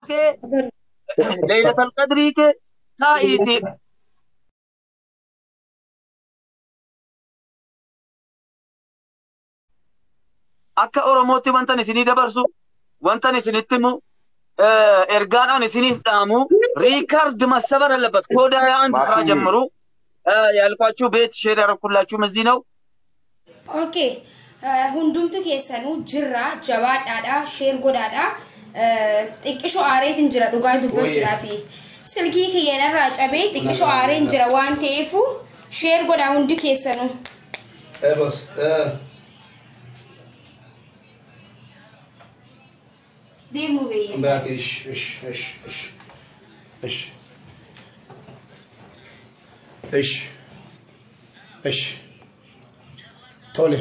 Kee Laylatul Qadrii kee taa'iiti akka Oromootti wantan isinii dabarsu, wantan isinitti himu, ergaan ani isiniif dhaamu record መሰበር አለበት። ኮድ 21 ስራ ጀምሩ ያልኳችሁ ቤት share ያደረኩላችሁም እዚህ ነው። Okay. Hundumtu keessanuu jirra, jabaadhaadha, share godhaadha. Xiqqishoo aareetiin jira dhugaa dubbachuudhaafi. Silkii kiyyanarraa cabee xiqqishoo aareen jira waan ta'eefu share godhaa hundi keessanuu. Eh, boss. Deemuu beeyya. Biraati ish ish ish ish ish ish ish tole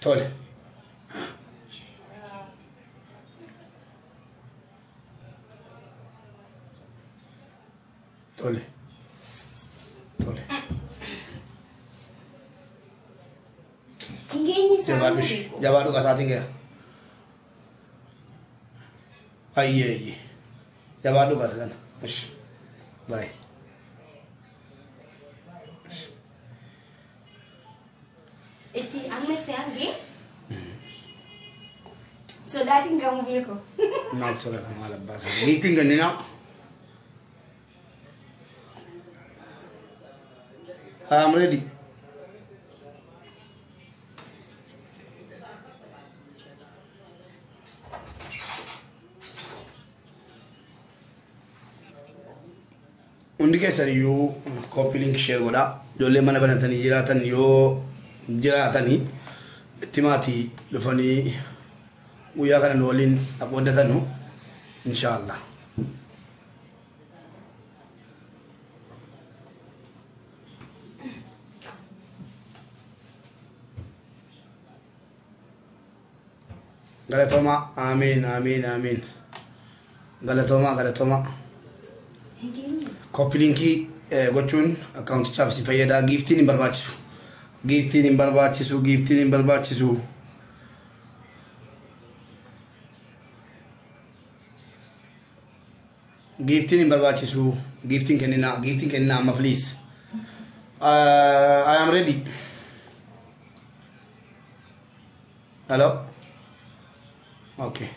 tole tole tole. Hin geenye isaan. Jabaadhu ish, jabaadhu, qasaatiin gaya. Ayyee ayyee, jabaadhu qasa kana. Ish, baay'ee. Itti amma isaan gee. Sodaatiin gamu beeku. Maal sodaata, maal abbaa isaa. Giiftiin kenninaa. I am ready. Hundi keessan iyyuu copy link, share godhaa. Ijoollee mana banatanii jiraatan yoo jiraatanii itti maatii dhufanii guyyaa kana nu waliin qooddatanu inshaallah. Galatoomaa, amiin amiin amiin. Galatoomaa, galatoomaa. Hin geenye. Copy linkii gochuun akkaawuntichaaf isin fayyada. Giiftiin hin barbaachisu. Giiftiin hin barbaachisu. Giiftiin hin barbaachisu. Giiftiin hin barbaachisu. Giiftiin kenninaa. Giiftiin kenninaa amma, please. I am ready. Hello? Okay.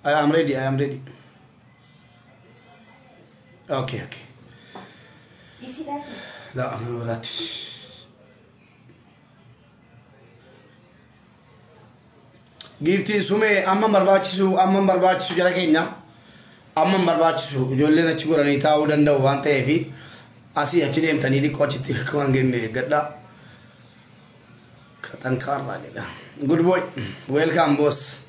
I am ready. I am ready. Okay. Isiidhaan. لا أنا ولاتي. Giiftiin sumee amma barbaachisu, amma barbaachisu, jara keenya, amma barbaachisu. Ijoolleen achi godhanii taa'uu danda'u waan ta'eef asii achi deemtanii dhiqqoo achitti akka waan kenne eeggadha. Kaxankaarraa jedha. Good boy. Welcome, boss.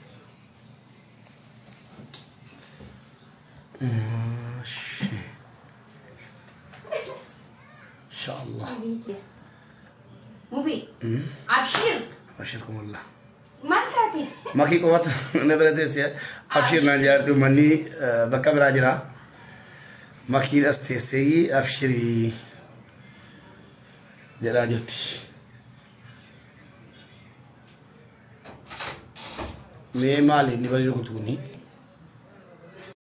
Inshallah. Mubee. Abshir. أبشركم الله. Maal taate? Makii qofatu na bira teesse. Abshir naan jaarti, uummanni bakka biraa jira. Makiin as teessee abshirii jedhaa jirti. Mee maali inni barii rukutu kuni?